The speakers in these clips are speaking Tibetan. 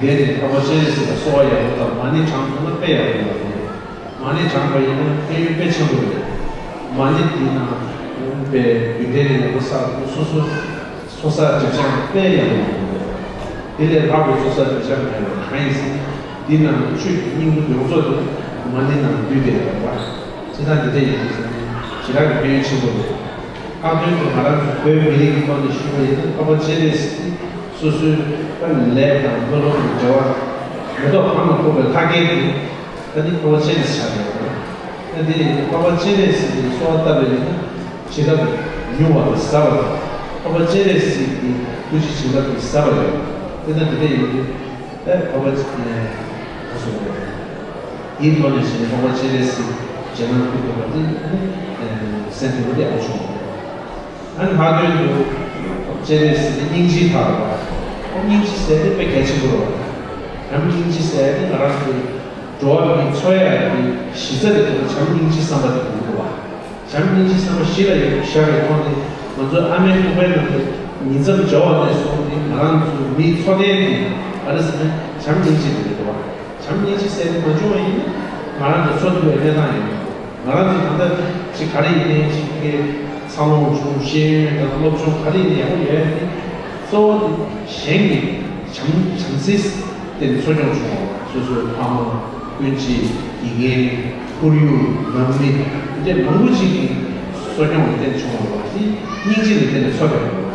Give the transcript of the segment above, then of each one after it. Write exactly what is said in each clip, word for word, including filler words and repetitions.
དེ་ནས་འཕགས་པ་སྤྱན་རས་གཟིགས་ལ་གསོལ་བ་ཡག་པོ་དང་མ་ཎི་བགྲངས་ཐུབ་ན་དཔེ་ཡག་པོ་ཡོད་རེད། མ་ཎི་བགྲངས་པ་ཡིན་ན་ཕན་ཡོན་དཔེ་ཆེན་པོ་རེད། མ་ཎི་འདི་ནང་པའི་རྒྱུད་ལྡན་ནས་ཡག་པོ་བསགས་ཐུབ། སོ་སོ་ཚོགས་བསགས་སྒྲིབ་སྦྱང་དཔེ་ཡག་པོ་ཡོད་རེད། དེ་ལས་ལྷག་པའི་ཚོགས་བསགས་སྒྲིབ་སྦྱང་མེད་པ་གང་ཡིན་ཟེར་ན། འདི་ནང་ཆོས་ཀྱི་སྙིང་པོ་ཡོངས་རྫོགས་དེ་མ་ཎི་ནང་འདུས་ཏེ་ཡོད་པ། བྱས་ཙང་འདི་འདྲ་ཡིན་ཟེར་ན་ཞེ་དྲག་གི་ཕན་ཡོན་ཆེན་པོ་རེད། ལྷག་དོན་དུ་ང་རང་ཚོ་བོད་མི་རིགས་ཀྱི་ཐོག་ནས་ཞུས་པ་ཡིན་ན། འཕགས་པ་སྤྱན་རས་གཟིགས་སོ་སོའི་ལས་དང་སྨོན་ལམ་གྱི་འབྲེལ་བ་མེ་ཏོག་གང་ལ་ཕོག་པའི་ལྷ་སྐལ་དེ། ད་ནི་འཕགས་པ་སྤྱན་རས་གཟིགས་ཆགས་ཡོད་རེད། ད་དེ་ཡིན་ན་འཕགས་པ་སྤྱན་རས་གཟིགས་ཀྱི་གསོལ་བ་བཏབ་པ་ཡིན་ན། བྱིན་རླབས་མྱུར་བ་དང་ཟབ་པ་དང་། འཕགས་པ་སྤྱན་རས་གཟིགས་ཀྱི་ཐུགས་རྗེ་བྱིན་རླབས་ཀྱིས་ཟབ་པ་ཡོད། དེ་ལྟར་དེ་འདྲ་ཡིན་དུས། ཨེ་འཕགས་པ་ཨེ་ག་སོང་རེད། དེའི་ཐོག་ནས་བྱས་ནས་འཕགས་པ་སྤྱན་རས་གཟིགས་རྗེས་གནང་ཐུགས་ཐུབ་པ་དེ་ཨ་ནི་ཨེ་སེམས་དུལ་བ་དེ་ཡག་པོ་བྱུང་བ་རེད། ཨ་ནི་ལྷག་དོན་དུ་སྤྱན་རས་གཟིགས་དེ་སྙིང་རྗེའི་ཐག་རེད་པ། ཨོ་སྙིང་རྗེ་ཟེར་དེ་དཔེ་གལ་ཆེན་པོ་རེད་པ། བྱམས་སྙིང་རྗེ་ཟེར་དེ་ང་རང་ཚོའི་འགྲོ་བ་མིའི་འཚོ་ཡག་གི་གཞི་རྩ་དེ་དེ་བྱམས་སྙིང་རྗེ་བསམ་པ་དེ་དགོས་ཀྱི་རེད་པ། བྱམས་སྙིང་རྗེ་བསམ་པ་གཞི་ལ་ཡོད་བཞག་པའི་ཐོག་ནས། ང་ཚོ་ཨ་མའི་ཐུག་པའི་ནང་དུ་ཉིང་མཚམས་སྦྱོར་བ་ནས་བཟུང་སྟེ་ང་རང་ཚོ་མིའི་འཚོ་རྟེན་དེ་ག་རེ་ཟེར་ན་བྱམས་སྙིང་རྗེ་དེ་རེད་པ། བྱམས་སྙིང་རྗེ་ཟེར་དེ་མ་བྱུང་བ་ཡིན་ན་ང་རང་ཚོ་འཚོ་ཐུབ་པའི་གནས་སྟངས་ཡོད་མ་རེད། ང་རང་ཚོ་ད་ལྟ་ཅིག་ག་རེ་ཡིན་ནའི་ཅིག་གི་འཚར་ལོངས་བྱུང་། ཤེས་ཡོན་དང་སློབ་སྦྱོང་ག་རེ་ཡིན་ནའི་ཡག་པོ་ཡོད་ཡ་དེ་གཙོ་བོ་དེ་གཞན་གྱི་བྱམས་བྱམས་བརྩེའི་སྟེང་ནས་གསོ་སྐྱོང་བྱུང་བ། སོ་སོའི་ཕ་མ། སྤུན་མཆེད། དགེ་རྒན། ཁོར་ཡུག། ནང་མི། འདི་འདྲ་མང་པོ་ཅིག་གི་གསོ་སྐྱོང་ལ་བརྟེན་བྱུང་བ་རེད་པ། དེ་སྙིང་རྗེ་ལ་བརྟེན་ནས་ཐོབ་པའི་རེད་པ།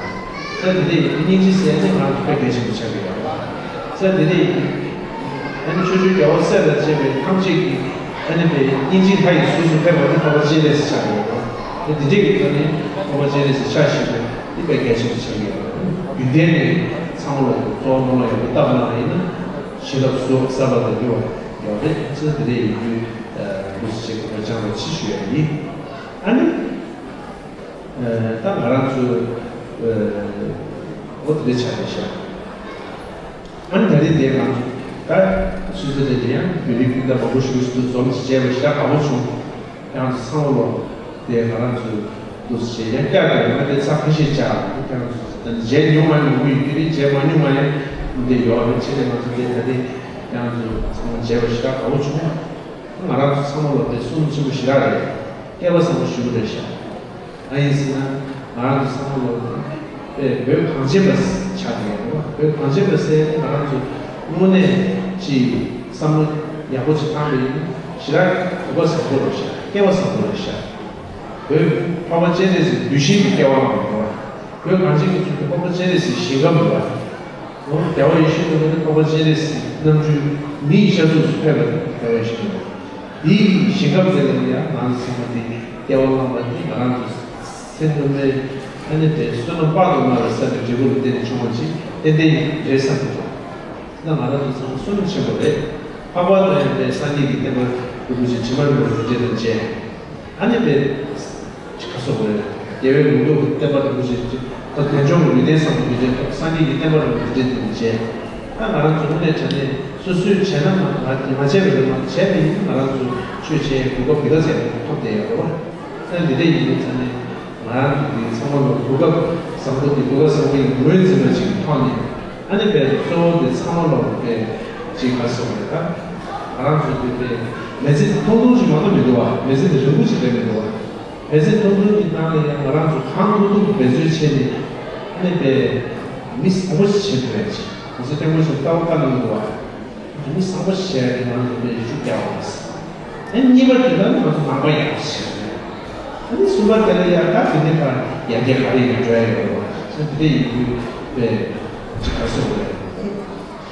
ས་དེ་འདྲ་ཡིན་དུས་སྙིང་རྗེ་ཟེར་ནི་ང་ཚོ་དཔེ་གལ་ཆེན་པོ་ཆགས་ཀྱི་ཡོད་རེད་པ། ས་དེ་འདྲ་ཡིན་དུས་ཨ་ནི་ཕྱོགས་བཅུའི་རྒྱལ་བ་སྲས་དང་བཅས་པའི་ཐམས་ཅད་ཀྱི་ཨ་ནི་པའི་སྙིང་རྗེ་ལྷ་ཡི་གཟུགས་སུ་ཕེབས་པ་ནི་འཕགས་པ་སྤྱན་རས་གཟིགས་ཆགས་ཀྱི་ཡོད་རེད་པ། དེ་འདྲ་གི་ཐོག་ནས་འཕགས་པ་སྤྱན་རས་གཟིགས་ཆ་བཞག་པ་འདི་དཔེ་གལ་ཆེན་པོ་ཆགས་ཀྱི་ཡོད་རེད། རྒྱུད་ལྡན་ནས་ཚང་མ་ལ་གཙོ་བོ་མ་ལ་ཡོད་པའི་སྟབས་ལ་ཡིན་ན་བྱིན་རླབས་གཟུགས་ཟབ་པ་དང་འགྱུར་བ་ཡོད་རེད། ཚེ་འདི་འདྲ་ཡིན་དུས་ཨ་འདུག་སེ་བྱེད་དགོས་པ་ཅང་རོ་ཆེ་ཞུ་ཡ་ཡིན། ཨ་ནི་ཨ་ད་ང་རང་ཚོ་ཨ་འོ་དེ་འདྲ་ཆགས་བསྡད་ཤག་ཨ་ནི་ད་རེས་དེ་ང་ཚོ་ད་ཆུ་ཚོད་དེ་དེ་ཡང་བོད་རིགས་སྤུན་ཟླ་མང་པོ་ཞིག་ཏུ་འཛོམས་ཤིག་བྱས་པ་ཞེ་དྲག་དགའ་པོ་བྱུང་། ཁྱེད་རང་ཚོ་ཚང་མ་ལོ་དེ་ང་རང་ཚོ་འདུག་སེ་བྱས་ཡང་བསྐྱར་དུ་ཡང་དེ་ཚ་ཁ་ཤས་བཅག་ཁྱེད་རང་ཚོ་མཇལ་མྱོང་མ་མྱོང་གི་ཡོད་ཀྱི་རེད། མཇལ་མ་མྱོང་མ་ཡང་འདི་ཡོད་རེད། བྱས་ནས་ང་ཚོ་དེ་ད་ལྟའི་ཁྱེད་རང་ཚོ་ཚང་མ་མཇལ་བ་ཞེ་དྲག་དགའ་པོ་བྱུང་། ང་རང་ཚོ་ཚང་མ་ལོ་དེ་སེམས་ཆེན་པོ་ཞེ་དྲག་རེད། སྐལ་བ་བཟང་པོ་ཞེ་པོ་རེད་ཤག་ཨ་ཡིན་ཟེར་ན་ང་རང་ཚོ་ཚང་མ་ལོ་དེ་བོད་གངས་ཅན་པ་ཆགས་ཀྱི་ཡོད་རེད་བ། བོད་གངས་ཅན་པ་ཟེར་ནས་ང་རང་ཚོ་དངོས་གནས་ཅིག་བསམ་བློ་ཡག་པོ་ཅིག་བཏང་པ་ཡིན་ན་ཞེ་དྲག་གོ་སྐབས་བཟང་པོ་རེད་ཤག་སྐལ་བ་བཟང་པོ་རེད་ཤག་བོད་འཕགས་པ་སྤྱན་རས་གཟིགས་གདུལ་ཞིང་གི་སྐལ་བ་མ་རེད་བ། བོད་གངས་ཅན་གྱི་ཚུལ་དུ་འཕགས་པ་སྤྱན་རས་གཟིགས་ཞིང་ཁམས་རེད་བ། འོ་རྒྱལ་བ་ཡིད་བཞིན་ནོར་བུ་ནི་འཕགས་པ་སྤྱན་རས་གཟིགས་རྣམ་འཕྲུལ་མིའི་ཤ་ཚུགས་སུ་ཕེབས་པ་རེད། རྒྱལ་བ་ཡིད་བཞིན་ནོར་བུ་འདིའི་ཞིང་ཁམས་དེ་ལ་ཡང་ང་ཚོ་ཚང་མ་དེ་སྐལ་བ་བླངས་པ་དེ་ང་རང་ཚོ་ཚེ་སྔོན་མའི་ཨ་ནི་དེ་བསོད་ནམས་དཔག་ཏུ་མེད་པ་བསགས་པའི་འབྲས་བུ་ལ་བརྟེན་ནས་བྱུང་བ་ཅིག་ཏན་ཏན་ཡིན་རེད་བསམ་གྱི་འདུག་ད་ང་རང་ཚོ་ཚང་མ་བསོད་ནམས་ཆེན་པོ་རེད། འཕགས་པ་དང་ཡང་དེ་སངས་རྒྱས་ཀྱི་བསྟན་པ་རིན་པོ་ཆེ་དྲི་མ་མེད་པ་དེ་འདྲ་དང་མཇལ། ཨ་ནི་དཔེ་ཅིག་ག་སོགས་རེད། རྒྱལ་བའི་ལུང་རྟོགས་ཀྱི་བསྟན་པ་རིན་པོ་ཆེ་ཅིག་ད་དལ་འབྱོར་གྱི་ལུས་རྟེན་བཟང་པོ་འདི་འདྲའི་ཐོག་སངས་རྒྱས་ཀྱི་བསྟན་པ་རིན་པོ་ཆེ་འདི་འདྲའི་དེ་མཇལ། ད་ང་རང་ཚོ་དངོས་གནས་དྲང་གནས་སོ་སོས་བྱས་ན་མ་ང་མ་བྱས་པ་རེད། མ་བྱས་པ་ཡིན་ན་ང་རང་ཚོ་ཆོས་བྱེད་ཡའི་གོ་སྐབས་འདི་ག་ཚད་ཐོབ་བསྡད་ཡོད་རེད་བ། ད་འདི་འདྲ་ཡིན་པའི་ཆ་ནས་ང་རང་ཚོ་འདི་ཚང་མ་ལ་གོ་སྐབས་བཟང་པོ་འདི་གོ་སྐབས་བཟང་པོ་ཡིན་ངོས་འཛིན་པ་ཅིག་ཐོག་ནས་ཨ་ནི་དཔེ་གཙོ་བོ་འདི་ཚང་མ་ལ་དཔེ་ཅིག་ག་སོགས་རེད། ད་ང་རང་ཚོ་འདི་དཔེ་མི་ཚེ་འདི་ཐུང་ཐུང་ཅིག་མ་གཏོགས་མི་འདུག་བ། མི་ཚེ་འདི་རིང་པོ་ཅིག་རེད་མི་འདུག་བ། བལ་ཚེ་ཐུང་ཐུང་གི་ནང་ལ་ཡང་ང་རང་ཚོ་གང་ཐུབ་ཐུབ་འབད་རྩོལ་བྱས་ནས་ཨ་ནི་དཔེ་མི་བཟང་པོ་ཞིག་བྱེད་ཐུབ་ཡ་ཅིག་གོང་ས་སྐྱབས་མགོན་ཞིག་ལྟ་བ་བཀའ་གནང་འདུག་བ། མི་བཟང་པོ་ཞིག་བྱས་ནས་ང་ཚོ་དཔེ་ཤུགས་རྒྱག་པ་རེད། ཨ་ནི་གཉིས་པ་དེ་ལ་ང་ཚོ་ནང་པ་ཡག་པོ་ཞིག་བྱས་ནས་ཨ་ནི་གསུམ་པ་དེ་ལ་ཡང་ད་དེ་ནས་ཕར་ཡར་རྒྱས་ག་རེ་ཡིན་འགྲོ་ཡ་ཡོད་རེད་བ། ཨ་ནི་དེ་ཡིན་དུས་དཔེ་ཅིག་ག་སོགས་རེད།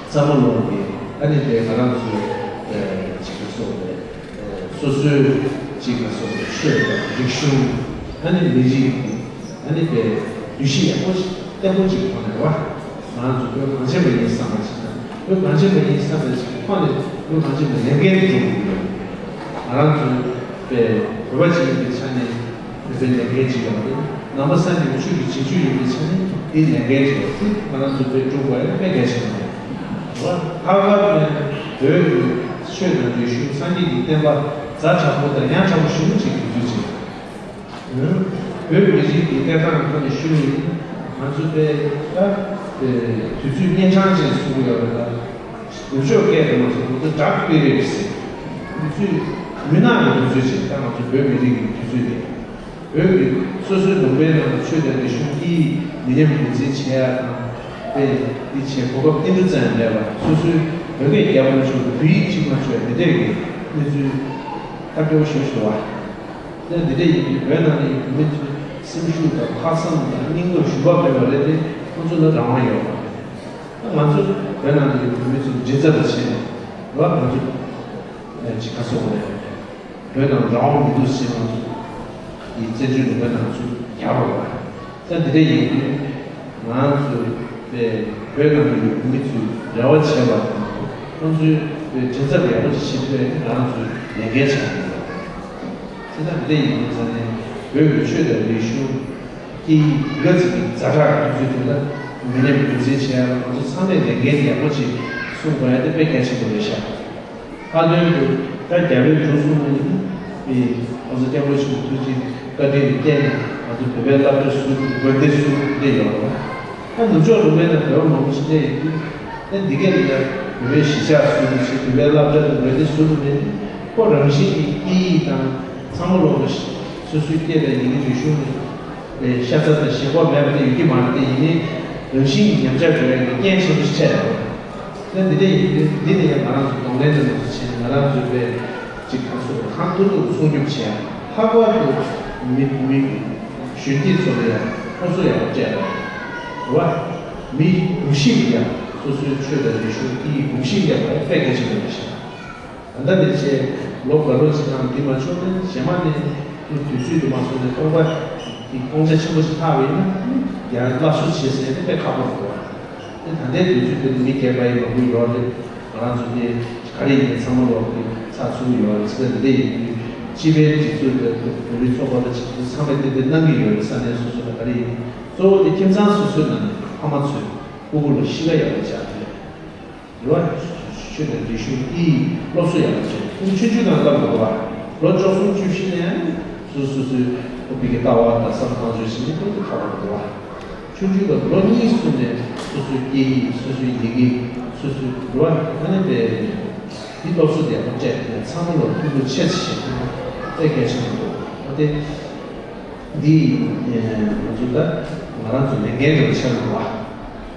བསམ་བློ་ལོངས་ཏེ་ཨ་ནི་དེ་ང་རང་ཚོའི་ཅིག་ག་སོགས་རེད། སོ་སོའི་ཅིག་ག་སོགས་རེད། ཆོས་དང་རིག་གཞུང་ཨ་ནི་མི་རིགས་ཨ་ནི་དེ་འདུ་ཤེས་ཡག་པོ་ཞིག་བརྟན་པོ་ཅིག་ཐོག་ནས་རེད་བ། ང་ཚོ་བོད་གངས་ཅན་པ་ཡིན་བསམ་པ་ཅིག་དང་བོད་གངས་ཅན་པ་ཡིན་བསམ་པ་ཅིག་ཐོག་ནས་བོད་གངས་ཅན་པའི་ལས་འགན་དེ་སྒྲུབ་དགོས་ཀྱི་ཡོད། ང་རང་ཚོའི་དཔེ་བོད་པ་ཅིག་ཡིན་པའི་ཆ་ནས་བོད་པའི་ལས་འགན་ཅིག་ཡོད་རེད། ནང་པ་སངས་རྒྱས་ཀྱི་ཆོས་ཀྱི་རྗེས་འཇུག་ཡིན་པའི་ཆ་ནས་དེའི་ལས་འགན་ཅིག་ཡོད་དེ་ང་རང་ཚོ་དཔེ་སྒྲུབ་དགོས་ཡ་དཔེ་གལ་ཆེན་པོ་རེད། ལྷག་པར་དུ་བོད་ཀྱི་ཆོས་དང་རིག་གཞུང་སངས་རྒྱས་ཀྱི་བསྟན་པ་ཛ་དྲག་པོ་དང་ཡང་དྲག་པོ་ཞེ་པོ་ཅིག་གི་དུས་ཚོད་ཅིག་བོད་མི་རིགས་ཀྱི་གནས་སྟངས་ཁོ་ནས་ཞུ་བ་ཡིན་ན་ང་ཚོ་དཔེ་ད་དུས་ཚོད་གཉན་འཕྲང་ཅན་ཟེར་གྱི་ཡོད་རེད་ད། ནུབ་ཕྱོགས་སྐད་དུ་མ་སོང་། ང་ཚོ་dark period་ཟེར། དུས་ཚོད་མུན་ནག་གི་དུས་ཚོད་ཅིག་ད་ང་ཚོ་བོད་མི་རིགས་ཀྱི་དུས་ཚོད་རེད། བོད་ཀྱི་སོ་སོའི་ལུང་པའི་ནང་ལ་ཆོས་དང་རིག་གཞུང་སྐད་ཡིག་མི་ཉམས་རྒྱུན་འཛིན་བྱེད་ཡག་དང་། དཔེ་འདི་བྱེད་གོ་སྐབས་ཏིལ་འབྲུ་ཙམ་ཡང་མེད་པ། སོ་སོའི་བོད་སྐད་རྒྱབ་མ་ཆོག་པའི་བོད་ཡིག་གཅིག་མ་ཆོག་པའི་འདི་འདྲས་ཀྱི་གནས་ཚུལ་ཐབས་སྐྱོ་པོ་ཞེ་པོ་ཞིག་འདུག་བ། ད་འདི་འདྲས་ཡིན་དུས་བོད་ནང་ལ་ཡོད་བོད་མི་ཚོའི་སེམས་ཤུགས་དང་ལྷག་བསམ་དང་སྙིང་སྟོབས་ཞུམ་པ་མེད་པ་རེད་དེ། ཁོང་ཚོ་ལ་རང་དབང་ཡོད་པ་རེད། ད་ང་ཚོ་བོད་ནང་ལ་ཡོད་བོད་མི་ཚོ་མགྲིན་ཚབ་ལ་བྱས་ནས་རོགས་ང་ཚོ་ཅིག་ག་སོང་རེད། བོད་ནང་རང་དབང་མི་འདུག་ཟེར། ང་ཚོ་ཡི་བཙན་བྱོལ་ནང་བོད་ནང་ཚུར་རྒྱག་རོགས་པ། ད་འདི་འདྲ་ཡིན་དུས་ང་ཚོ་བོད་ནང་ལ་ཡོད་མི་ཚོའི་རེ་བ་བྱས་པ་དང་། ཁོང་ཚོའི་མགྲིན་ཚབ་ཡག་པོ་ཅིག་བྱེད་ཐུབ་ཡ་ང་ཚོའི་ལས་འགན་ཆགས་ཡོད། དེ་ལྟར་འདི་འདྲ་ཡིན་དུས་ཙང་ནས་བོད་ཀྱི་ཆོས་དང་རིག་གཞུང་སྐད་ཡིག་འགའ་ཅིག་གི་ཛ་དྲག་དུས་ཚོད་དེ་ལ་མི་ཉམས་རྒྱུན་འཛིན་བྱེད་ཡ་ལ་ང་ཚོ་ཚང་མས་ལས་འགན་ཡག་པོ་ཅིག་སྲུང་དགོས་ཡ་དེ་དཔེ་གལ་ཆེན་པོ་རེད་ཤག་མཐའ་དོན་དུ་ད་རྒྱ་བལ་འབྲུག་གསུམ་ནི་ཨི་༸གོང་ས་སྐྱབས་མགོན་ཆེན་པོ་ཐུགས་རྗེ་བཀའ་དྲིན་གྱི་བརྟེན་ནས་ང་ཚོ་བོད་པའི་སློབ་གྲྭ་ཟུར་དགོན་སྡེ་ཟུར་སླེབས་ཡོད་རེད་བ། ད་ནུབ་ཕྱོགས་ལུང་པའི་ནང་བོད་པ་མང་པོ་ཞིག་སླེབས་ཡོད་དུས། ད་འདི་ག་ལ་ཡང་བོད་པའི་གཞིས་ཆགས་ཟུར་དུ་ཕྱིན། བོད་པའི་སློབ་གྲྭ་དང་དགོན་སྡེ་ཟུར་དུ་མེད་དུས། ཁོ་རང་བཞིན་གྱིས་སྐད་ཡིག་དང་ཚང་མ་ལོག་གི་སོ་སོའི་སྐད་དང་ཡི་གེ་རིག་གཞུང་གི་ཤ་ཚ་དང་ཞེན་ཁོག་མེད་པ་དེ་ཡོད་ཀྱི་མ་རེད་དེ། ཡིན་ནའི་རང་བཞིན་གྱིས་ཉམས་ཆག་འགྲོ་ཡ་གི་རྐྱེན་ཆེན་པོ་ཞིག་ཆགས་ཡོད་རེད། ད་འདི་འདྲ་ཡིན་དུས་འདི་ནི་ཡང་ང་རང་ཚོ་གདོང་ལེན་དང་ལོགས་སུ་བྱས་ནས་ང་རང་ཚོའི་པའི་ཅིག་ག་སོགས་ཧང་ཐུར་དུ་སྲུང་སྐྱོབ་བྱས། ལྷག་པར་དུ་མི་མི་གཞོན་སྐྱེས་ཚོ་ལ་ཡང་སློབ་གསོ་ཡག་པོ་སྤྲད་དགོས་རེད་བ། མི་གོམས་གཤིས་ཀྱི་ཡང་སོ་སོའི་ཆོས་དང་རིག་གཞུང་སྐད་ཡིག་གོམས་གཤིས་ཀྱི་ཡང་དཔེ་གལ་ཆེན་པོ་རེད་ཤག་ད་ལྟ་འདི་བྱས་ལོ་དགའ་ལོ་ཅིག་ནང་འདི་མ་བྱུང་ན་རྗེས་མ་ནས་དུས་ཚོད་དུ་མ་སོང་ནས་སྟོང་པ་འདི་སྟོང་ཆ་ཆེན་པོ་ཞིག་ལྷག་པ་ཡིན་ན་ཡང་སླར་གསོ་བྱེད་ཟེར་ནས་དཔེ་ཁག་པོ་རེད་བ། དེ་ད་ལྟའི་དུས་ཚོད་འདི་ནི་མི་རྒན་པ་ཡི་མང་པོ་ཡོད་རེད། ང་རང་ཚོ་དེ་ག་རེ་ཡིན་ཚང་མ་ལོག་གི་ཚགས་ཚུད་ཡོད་རེད། ཚེ་འདི་འདྲ་ཡིན་དུས་སྤྱི་པའི་སྒྲིག་འཛུགས་དང་བོད་རིགས་ཚོགས་པ་དང་ཆབ་སྲིད་ཚང་མས་དེ་འདྲ་གནང་གི་ཡོད་རེད། ས་གནས་སོ་སོ་ལ་ག་རེ་ཡིན། གཙོ་བོ་དེ་ཁྱིམ་ཚང་སོ་སོའི་ནང་ནས་ཕ་མ་ཚོས་སྤུ་གུ་ལ་གཤིས་ཀ་ཡག་པོ་བཅའ་དགོས་རེད་བ། ཆོས་དང་རིག་གཞུང་སྐད་ཡིག་སློབ་གསོ་ཡག་པོ་བྱས། ཁོང་ཆུང་ཆུང་ནང་སློབ་དགོས་རེད་བ། ལོ་བཅུ་གསུམ་བཅུ་བཞི་ནས་སོ་སོ་སོའི་ཁོ་པའི་གི་ལྟ་བ་དང་བསམ་བློ་བཟོ་བྱེད་ནས་ཁོང་ཚོ་ཁ་བ་རེད་བ། ཆུང་ཆུང་ལ་ལོ་གཉིས་གསུམ་ནས་སོ་སོའི་སྐད་ཡིག་སོ་སོའི་ཡི་གེ་སོ་སོའི་འགྲོ་བ་ཨ་ནི་པའི་འདི་སློབ་གསོ་དེ་ཡག་པོ་སྤྲད་ནས་ཚང་མ་ལ་ཐུགས་ཁུར་ཆེ་ཙམ་བཞེས་ཐུབ་ན་དཔེ་གལ་ཆེན་པོ་འདུག་ཨ་དེ་འདི་ང་ཚོ་ད་ང་རང་ཚོ་ལས་འགན་འདྲ་པོ་ཆགས་འདུག་བ།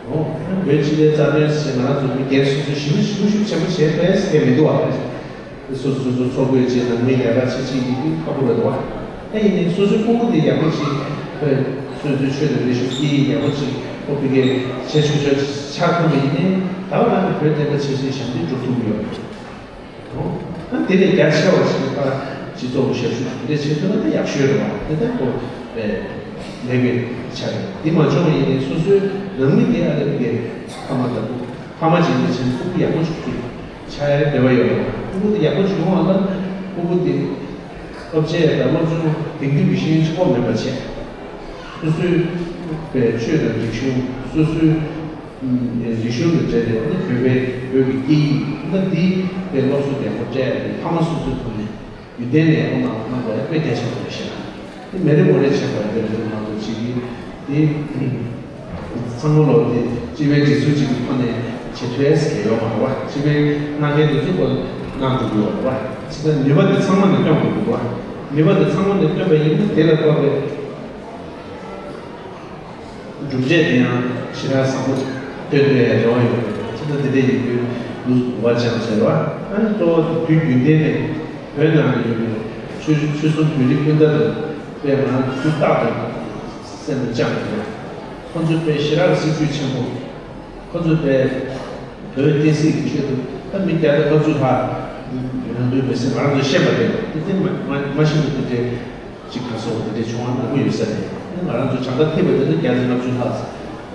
འོ་བོད་སྤྱི་པའི་རྩ་དོན་ཟེར་ང་རང་ཚོ་མི་སྒེར་སོ་སོས་ཞིབ་ཞིབ་ཞིབ་ཆེན་པོ་བྱེད་པས་དེ་མི་འདུག་བ། སོ་སོ་སོ་སོ་ཚོགས་པའི་རྗེས་ནང་མི་ལས་ཀ་བྱེད་ཅིག་ཡིན་དུས་ཁག་པོ་རེད་འདུག་བ། ཨ་ཡིན་ནའི་སོ་སོའི་སྤུ་གུ་དེ་ཡག་པོ་ཅིག་བོད་སོ་སོའི་ཆོས་དང་རིག་གཞུང་སྐད་ཡིག་ཡག་པོ་ཅིག་ཁོ་ཕ་གིར་བྱེད་ཆོག་ཆོག་ཆགས་ཐུབ་པ་ཡིན་ནའི་ད་བར་ལ་ནི་བོད་བདེན་པ་ཆེ་ཤོས་བྱས་ནས་འགྲོ་ཐུབ་ཀྱི་ཡོད་རེད། ཨ་དེ་ལས་རྒྱ་ཆེ་བ་ཞིག་ད་སྤྱི་ཚོགས་ཀྱི་ཞབས་ཞུ་དེ་འདྲ་བྱེད་ཐུབ་ན་ད་ཡག་ཤོས་རེད་བ། དེ་ལྟར་གོ་བས་ལས་ཀའི་ཆ་རེད། དེ་མ་བྱུང་བ་ཡིན་ནའི་སོ་སོའི་ནང་མི་དེ་ཨ་ལས་ཀའི་ཕ་མ་དང་ཕ་མ་ཅིག་ཡིན་ན་ཆེན་སྤུ་གུ་ཡག་པོ་ཞིག་ཐུབ་ཆགས་ཡ་འབྲེལ་བ་ཡོད་རེད་བ། སྤུ་གུ་དེ་ཡག་པོ་བྱུང་བ་ལ་སྤུ་གུ་དེ་སློབ་ཆས་དང་སློབ་སྦྱོང་དེང་དུས་ཀྱི་ཤེས་ཡོན་ཆེ་བ་མེད་པ་བྱས། སོ་སོའི་པའི་ཆོས་དང་རིག་གཞུང་སོ་སོའི་རིག་གཞུང་དང་འབྲེལ་ཏེ་ནི་བོད་པའི་བོད་ཀྱི་སྐད་ཡིག་ན་འདི་པའི་སློབ་གསོ་ལྡན་པོ་སྤྲད་ཡ་དེ་ཕ་མ་སོ་སོའི་ཐོག་ནས་ཡོན་ཏན་ལས་ཁུངས་ནང་གནང་དགོས་ཡ་དཔེ་གལ་ཆེན་པོ་རེད་ཤག་དེ་མེ་རི་མོ་རེ་བྱས་པ་དེ་རེད་མ་གཏོགས་ཅིག་གིས་དེ་ཚང་མ་ལོག་དེ་སྤྱི་པའི་སྒྲིག་འཛུགས་ཅིག་གི་ཐོག་ནས་བྱེད་ཐུབ་ཡ་ཟེར་ཡོད་མ་རེད་བ། སྤྱི་པའི་གནང་མཁན་དེ་ཚོ་ཁོ་གནང་འགྲོ་གི་ཡོད་རེད་བ། ཅི་ལྟར་ནུས་པ་དེ་ཚང་མ་ནས་སྐྱོང་དགོས་འདུག་བ། ནུས་པ་དེ་ཚང་མ་ནས་བཏོན་པ་ཡིན་ན་དེ་ལ་དགོས་པའི་གྲུབ་འབྲས་དེ་ཡང་ཞེ་དྲག་བཟང་པོ་སྟོན་ཐུབ་ཡ་རེ་བ་ཡོད་པ་རེད། ཅི་ལྟར་དེ་འདྲ་ཡིན་དུས་ལུས་བ་སྦྱངས་ཟེར་བ། ཨ་ནི་གཙོ་བོ་དུས་རྒྱུན་ལྡན་ནས་བོད་ནང་ལ་ཡོད་པའི་ཆོལ་ཆོལ་གསུམ་བོད་རིགས་སྤུན་ཟླ་དང་དཔེ་ང་ཚོ་རྟག་ཏུ་སེམས་ལ་བཅངས་ཡོད། ཁོ་ཚོ་དཔེ་ཞེ་དྲག་སྲིད་ཇུས་ཆེན་པོ། ཁོ་ཚོས་པའི་བོད་བསྟན་སྲིད་ཀྱི་ཆེད་དུ་ད་མི་བརྒྱ་དང་ལྔ་བཅུ་ལྷག་རང་ལུས་མེར་སྲེག་ང་རང་ཚོས་ཤེས་པ་རེད། དེ་དེ་མ་མ་མ་ཤེས་པ་དེ་འདྲའི་ཅིག་ག་སོགས་དེ་འདྲའི་བྱུང་བ་མང་པོ་ཡོད་ས་རེད། ང་རང་ཚོ་བྱང་ཐང་ཐེབས་པ་དེ་ནི་བརྒྱ་དང་ལྔ་བཅུ་ལྷག་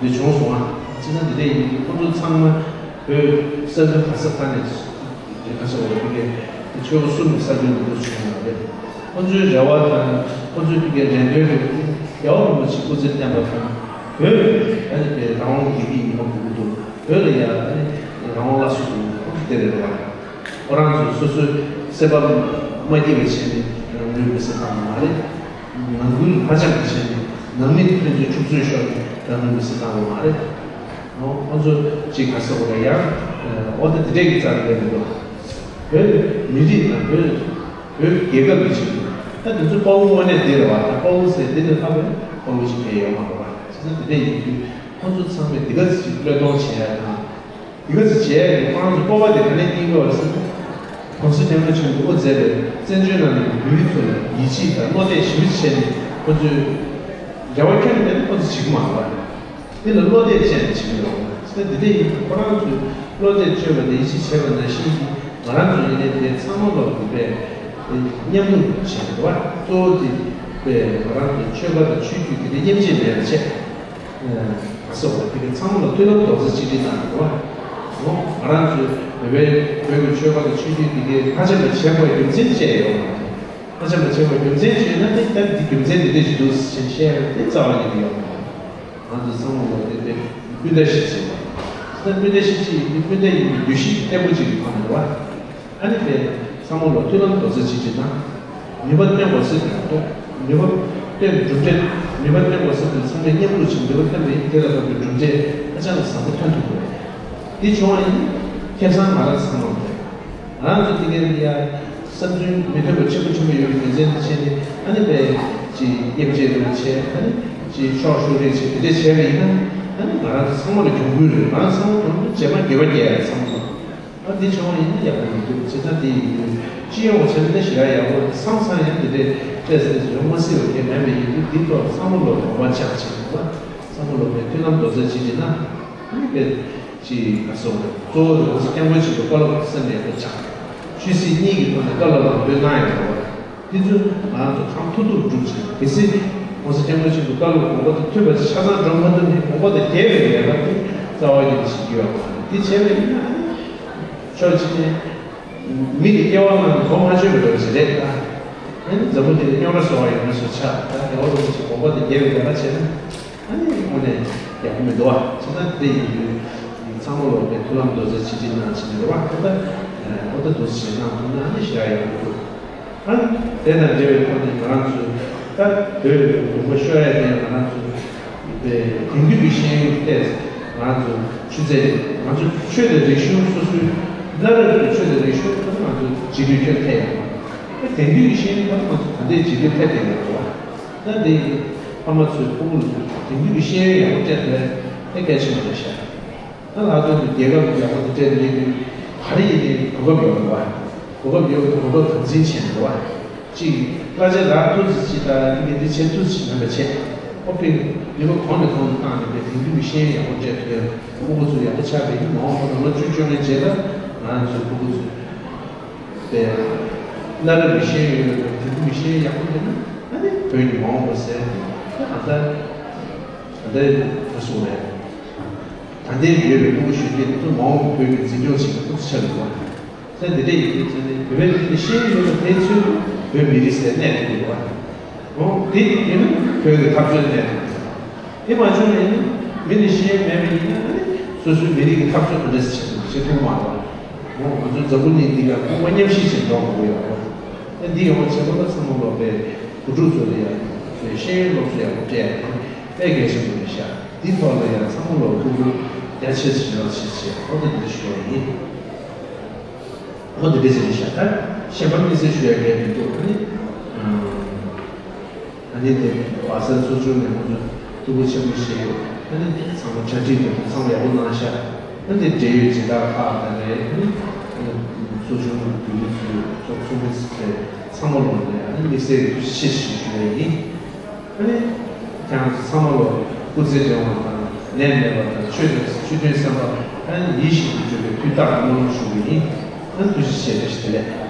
འདི་བྱུང་སོང་ང་། ཅི་ན་དེ་འདྲ་ཡིན་དུས་ཁོ་ཚོ་ཚང་མ་བོད་ས་ཁུལ་ག་ས་ག་ནས་དེ་ག་སོགས་དེ་འདྲའི་ཆོལ་ཁ་གསུམ་གྱི་ས་ཁུལ་ནས་འདུ་བྱུང་བ་རེད། ཁོ་ཚོའི་རེ་བ་དང་ཁོ་ཚོའི་ཕ་གིའི་རེ་འདུན་རེད། རྒྱལ་བ་རིན་པོ་ཆེ་སྐུ་ཚེ་བརྟན་པ་དང་བོད་ཨ་ནི་དེ་རང་དབང་གི་ཡིག་ཉི་མ་འབུལ་གྱི་འདུག་བོད་ལ་ཡ་ཨ་ནི་རང་དབང་སླར་གསོ་གི་ཁོང་ཚོ་དེ་རེད་བ། ཁོ་རང་ཚོས་སོ་སོའི་སེམས་པ་མ་སྐྱིད་པ་བྱས་ནས་རང་ལུས་མེར་སྲེག་བཏང་བ་མ་རེད། ནང་ཁུལ་ཧ་ཅང་གི་བྱས་ནས་ནང་མི་ཕན་ཚུན་འཁྲུག་རྩོད་ཤོར་ནས་རང་ལུས་མེར་སྲེག་བཏང་བ་མ་རེད། ཁོང་ཚོ་གཅིག་ག་ས་འོ་ཡང་ ཨོ་ད་དེ་འདྲས་ཀྱི་རྩ་འགྲེལ་མི་འདུག་བོད་མི་རིགས་དང་བོད་བོད་རྒྱལ་ཁབ་ཀྱི་ཆེད་དུ། ད་དེ་ཚོ་དཔའ་བོ་དངོས་གནས་འདི་རེད་བ། ད་དཔའ་བོ་ཟེར་འདི་ནས་ལྷག་པའི་དཔའ་བོ་ཞིག་ཕེབས་ཡོད་མ་རེད་བ། བྱས་ཙང་དེ་འདྲས་ཡིན་དུས་ཁོང་ཚོ་ཚང་མས་འདི་ག་ཚོད་ཅིག་བློས་གཏོང་བྱེད་ཡ་དང་། འདི་ག་ཚོད་བྱེད་ཡ་གི་ཁོ་རང་ཚོ་སྤོབས་པ་དེ་ག་ནས་སྐྱེ་དགོས་བ་ཟེར་ན། གོང་ས་སྐྱབས་མགོན་ཆེན་པོས་དབུ་མཛད་པའི་བཙན་བྱོལ་ནང་གི་བོད་མི་ཚོ་ལ་ཡིད་ཆེས་དང་བློ་གཏད་ཞེ་པོ་ཅིག་བྱས་ནས་ཁོ་ཚོས་འབྲེལ་བ་ཁྱོན་ནས་ཁོ་ཚོ་བྱེད་ཀྱི་མ་རེད་བ། འདི་ལ་བློ་གཏད་བཅས་ནས་བྱེད་ཀྱི་ཡོད་རེད། དེ་འདི་འདྲ་ཡིན་དུས་ཁོ་རང་ཚོས་བློ་གཏད་བཅོལ་བ་དང་ཡིད་ཆེས་བྱས་པ་ནང་བཞིན་གྱི་ང་རང་ཚོ་ཡིན་ནའི་དེ་ཚང་མ་ལོག་གི་པའི་མཉམ་རུབ་བྱས་འདུག་བ། གཙོ་བོ་དེ་པའི་ང་རང་ཚོའི་ཆོལ་ཁ་དང་ཆོས་བརྒྱུད་དེ་འདྲ་དབྱེ་འབྱེད་མེད་པ་བྱས། སོགས་པ་དེ་གའི་ཚང་མ་ལ་མཐུན་ལམ་རྡོག་རྩ་གཅིག་སྒྲིལ་གནང་འདུག་བ། ང་རང་ཚོའི་བོད་པའི་བོད་ཀྱི་ཆོལ་ཁ་དང་ཆོས་བརྒྱུད་དེ་གའི་མཐའ་འཇམ་པ་བྱེད་དགོས་རྒྱུ་མཚན་བཅས་ཡོད་མ་རེད། ཧ་ཅང་གི་ཆེ་བ་རྒྱུ་མཚན་བརྗོད་ན་དེ་ལྟར་འདི་རྒྱུ་མཚན་འདི་འདྲ་ཞིག་འདུག་ཟེར་བཤད་ཡ་དེ་རྩ་བ་ཉིད་དུ་ཡོད་མ་རེད། ང་ཚོ་ཚང་མ་ལོ་དེ་དེ་སྤུན་ཟླ་ཞིག་བྱེད་པ། ད་སྤུན་ཟླ་ཞིག་ཅིག་ཡིན་དུས་སྤུན་ཟླ་ཡིན་པའི་འདུ་ཤེས་བརྟན་པོ་ཅིག་གི་ཐོག་ནས་རེད་བ། ཨ་ནི་དེ་ཚང་མ་ལོ་མཐུན་ལམ་རྡོག་རྩ་གཅིག་སྒྲིལ་དང་། ནུས་པ་བཏོན་དགོས་ཟེར་དུས་ཐོག་ནུས་པ་བཏོན་གྲུབ་འབྲས་ནུས་པ་བཏོན་དགོས་ཟེར་དུས་ཚང་མས་མཉམ་རུབ་བྱས་ནུས་པ་བཏོན་པ་ཡིན་དེ་ལ་ཐོབ་པའི་གྲུབ་འབྲས་ཧ་ཅང་གི་བཟང་པོ་ཐོན་ཐུབ་དགོས་རེད། འདི་བྱུང་བ་ཡིན་ན་ཁེ་བཟང་ང་རང་ཚང་མ་རེད། ང་རང་ཚོ་དེ་གའི་ཡ་བསམ་ཚུལ་མི་མཐུན་པ་ཆེན་པོ་ཆེན་པོ་ཡོད་པའི་རྒྱུ་མཚན་དེ་བྱས་ནས་ཨ་ནི་པའི་ཅིག་དབྱེ་འབྱེད་རེ་བྱས། ཨ་ནི་ཅིག་ཕྱོགས་ཤོར་རེ་བྱས། དེ་འདྲ་བྱས་པ་ཡིན་ན་ཨ་ནི་ང་རང་ཚོ་ཚང་མ་ལ་གྱོང་གུན་རེད། ང་རང་ཚང་མ་གྱོང་གུན་རྗེས་མ་འགྱོད་པ་སྐྱེ་ཡ་ཚང་མ་ལ། ཨ་འདི་བྱུང་བ་ཡིན་ན་ཡག་པོ་མི་འདུག་བྱས་ཙང་དེ་ཡིན་དུས་སྤྱི་ཡོངས་བྱས་ན་ཞེ་དྲག་ཡག་པོ་རེད། བསམ་བསམ་ཡང་དེ་འདྲའི་ཏོག་ཙམ་ཡོང་མ་སྲིད་པ་གལ་མེད་པ་ཡིན་དུས་འདི་ཐོག་ཚང་མ་ལ་དགོངས་པ་འཇགས་བྱས་འདུག་བ། ཚང་མ་ལ་པའི་མཐུན་ལམ་རྡོག་རྩ་གཅིག་སྒྲིལ་ན་ཨ་ནི་པའི། ཅེས་ག་སོགས་རེད། གཙོ་བོ་དེ་ྋགོང་ས་ྋསྐྱབས་མགོན་ཆེན་པོའི་བཀའ་སློབ་སེམས་ལ་ཡག་པོ་བཅངས། ཆོས་སྲིད་གཉིས་ཀྱི་ཐོག་ནས་བཀའ་སློབ་ལམ་སྟོན་གནང་ཡོད་རེད་བ། དེ་ཚོ་ང་རང་ཚོ་གང་ཐུབ་ཐུབ་སྒྲུབ་བྱས། གལ་སྲིད་ྋགོང་ས་ྋསྐྱབས་མགོན་ཆེན་པོའི་བཀའ་སློབ་དགོངས་པ་དང་མཐུན་པ་ཆ་ཚང་འགྲོ་མ་ཐུབ་ན་དགོངས་པ་དང་འགལ་བའི་ལས་ཀ་དེ་རྩ་བ་ཉིད་ནས་བྱེད་རྒྱུ་ཡོད་མ་རེད། དེ་བྱས་པ་ཡིན་ན་ཨ་ནི་ཕྱོགས་གཅིག་ནས་མི་གི་སྐྱེ་བ་སྔ་མའི་གོ་མ་ཆོད་པའི་འདྲ་བ་ཞིག་རེད་ད། ཨ་ནི་འཛམ་བུ་གླིང་ལ་རྙོག་དྲ་བཟོ་བ་ཡོད་མེད་སོགས་ཆགས། ད་རྒྱལ་བ་རིན་པོ་ཆེའི་དགོངས་པ་དང་འགལ་བའི་ལས་ཀ་བྱས་ན། ཨ་ནི་དངོས་གནས་ཡག་པོ་མི་འདུག་བ། བྱས་ན་དེ་ཡིན་དུས་ཚང་མ་ལོག་པའི་མཐུན་ལམ་རྡོག་རྩ་གཅིག་སྒྲིལ་གནང་བྱས་ནས་རེད་བ། ད་ལྟ་ཨོ་ད་རྡོག་རྩ་གཅིག་གནང་ཐུབ་ན་ཨ་ནི་ཞེ་དྲག་ཡག་པོ་འདུག་ཨ་ནི་དེ་དང་འབྲེལ་བའི་ཐོག་ནས་ང་རང་ཚོས་ད་བོད་ཀྱི་ལུང་པ་ཤོར་ཡ་དེ་ང་རང་ཚོ་དེང་དུས་ཀྱི་ཤེས་ཡོན་ཐད་ང་རང་ཚོ་ཆུ་ཚད་ང་ཚོ་ཆོས་དང་རིག་གཞུང་སོ་སོའི་གནའ་རབས་ཀྱི་ཆོས་དང་རིག་གཞུང་ད་ང་ཚོ་རྗེས་ལུས་ཁྱོན་ཐད་ཡོད་པ། དེང་དུས་ཀྱི་ཤེས་ཡོན་ཐད་ང་ཚོ་ད་ལྟའི་རྗེས་ལུས་ཐད་བསྡད་ཡོད་པ། ད་འདི་ཕ་མ་ཚོས་ཕྲུ་གུ་ལ་དེང་དུས་ཀྱི་ཤེས་ཡོན་ཡག་པོ་སྤྲད་ཐུབ་ཡ་དེ་གལ་ཆེན་པོ་རེད་ཤག་ད་ལྷག་དོན་དུ་རྒྱལ་ཁབ་ཡག་པོ་དེ་སྤྲད་ཐུབ་ཡ་ག་རེ་ཡིན་ནའི་གོ་སྐབས་ཡོད་རེད་བ། གོ་སྐབས་ཡོད་པའི་གོ་སྐབས་དམ་འཛིན་བྱས་ནས་རེད་བ། གཅིག་གླ་ཆ་རག་ཐུབ་ཙམ་ཅིག་དང་དེ་གའི་འདི་བྱེད་ཐུབ་ཙམ་མིན་པ་བྱས། ཨོ་ཕི་ནུས་པ་གོང་ནས་གོང་དུ་བཏང་ནས་དེང་དུས་ཀྱི་ཤེས་ཡོན་ཡག་པོ་སྤྲད་ཐུབ་ཡ་ཕྲུ་གུ་ཚོ་ཡག་པོ་ཆགས་པ་ཡིན་ན་མ་འོངས་པ་ལ་ལོ་བཅུ་བཅོ་ལྔའི་རྗེས་ལ་ང་ཚོའི་ཕྲུ་གུ་ཚོ། པའི་གནའ་རབས་ཀྱི་ཤེས་ཡོན་ཡོད་པའི་དེང་དུས་ཀྱི་ཤེས་ཡོན་ཡག་པོ་ཡོད་ན་ཨ་ནི་བོད་ཀྱི་མ་འོངས་པ་ཟེར་ཡ་དེ་ད་ལྟ་ད་ལྟའི་ད་སོང་རེད། ད་ལྟའི་ཡོད་པའི་ཕྲུ་གུ་གཞོན་སྐྱེས་དེ་ཚོ་མ་འོངས་པའི་བོད་ཀྱི་འཛིན་སྐྱོང་བྱེད་མཁན་ཕྲུ་གུ་ཆགས་ཡོད་པ། ད་འདི་འདྲ་ཡིན་དུས་ཚེ་ནི་བོད་པའི་མི་ནི་ཤེས་ཡོན་ཡོད་པ་དེ་ཚོས་བོད་མི་རིགས་ཟེར་གནས་ཐུབ་ཀྱི་རེད་བ། འོ་དེ་ཡིན་ན་བོད་ཀྱི་འཐབ་རྩོད་གནས་ཐུབ་ཀྱི་རེད། དེ་མ་བྱུང་བ་ཡིན་ན་མི་ནི་ཤེས་ཡོན་མེད་པ་ཡིན་ན་ཨ་ནི་སོ་སོའི་མི་རིགས་ཀྱི་འཐབ་རྩོད་ག་འདྲ་སེ་བྱེད་ཐུབ་བྱེད་ཐུབ་མ་རེད། འོ་ང་ཚོའི་འཛམ་བུ་གླིང་འདི་ལ་དབུ་མ་མཉམ་གཤིབ་བྱེད་འགྲོ་དགོས་ཡོད་རེད། ཨ་འདི་ཡོང་བ་བྱེད་པ་ལ་ཚང་མ་ལོག་པའི་བུ་ཕྲུག་ཚོ་ལ་ཡང་ཤེས་ཡོན་སློབ་གསོ་ཡག་པོ་སྤྲད་ཡ་དེ་དཔེ་གལ་ཆེན་པོ་རེད་ཤག་འདི་ཐོག་ལ་ཡང་ཚང་མ་ལོག་ཐུགས་ཁུར་རྒྱ་ཆེ་ཙམ་ཡོང་ཆེད་བྱས་ཨོ་ད་འདི་འདྲ་ཞུ་བ་ཡིན། ཨོ་འདི་འདྲ་ཟེར་ཤག་ད་གཞན་པ་དམིགས་བསལ་ཞུ་ཡ་གལ་མི་འདུག་ཨ་ནི། ཨ་ནི་དེ་བར་གསེང་ཚོགས་ཆུང་ནས་ང་ཚོ་ཐུགས་ཁུར་ཆེན་པོ་བཞེས། ཨ་ནི་དེ་ཚང་མ་གྲ་སྒྲིག་དེ་ཚང་མ་ཡག་པོ་གནང་ཤག་ཨ་ནི་འབྲེལ་ཡོད་སྦྱིན་བདག་ཁག་དང་རེད། ཨ་ནི་ཚོགས་ཆུང་བོད་མི་ཚོའི་ཚོགས་ཚོགས་མི་ཚོ་ཚང་མ་ལོག་ནས་ཨ་ནི་དམིགས་བསལ་གྱི་ཐུགས་རྗེ་ཆེ་ཞེས་ཞུ་ཡ་ཡིན། ཨ་ནི་ཁྱེད་རང་ཚོ་ཚང་མ་ལོག་སྐུ་ཚེ་བརྟན་པ་དང་ནད་མེད་པ་དང་ཆོས་དང་ཆོས་དོན་གསན་པ་ཨ་ནི་ཡིད་བཞིན་དུ་འགྲུབ་པའི་དུས་རྟག་ཏུ་སྨོན་ལམ་ཞུ་གི་ཡིན། ཨ་ནི་ཐུགས་རྗེ་ཆེ། བཀྲ་ཤིས་བདེ་ལེགས།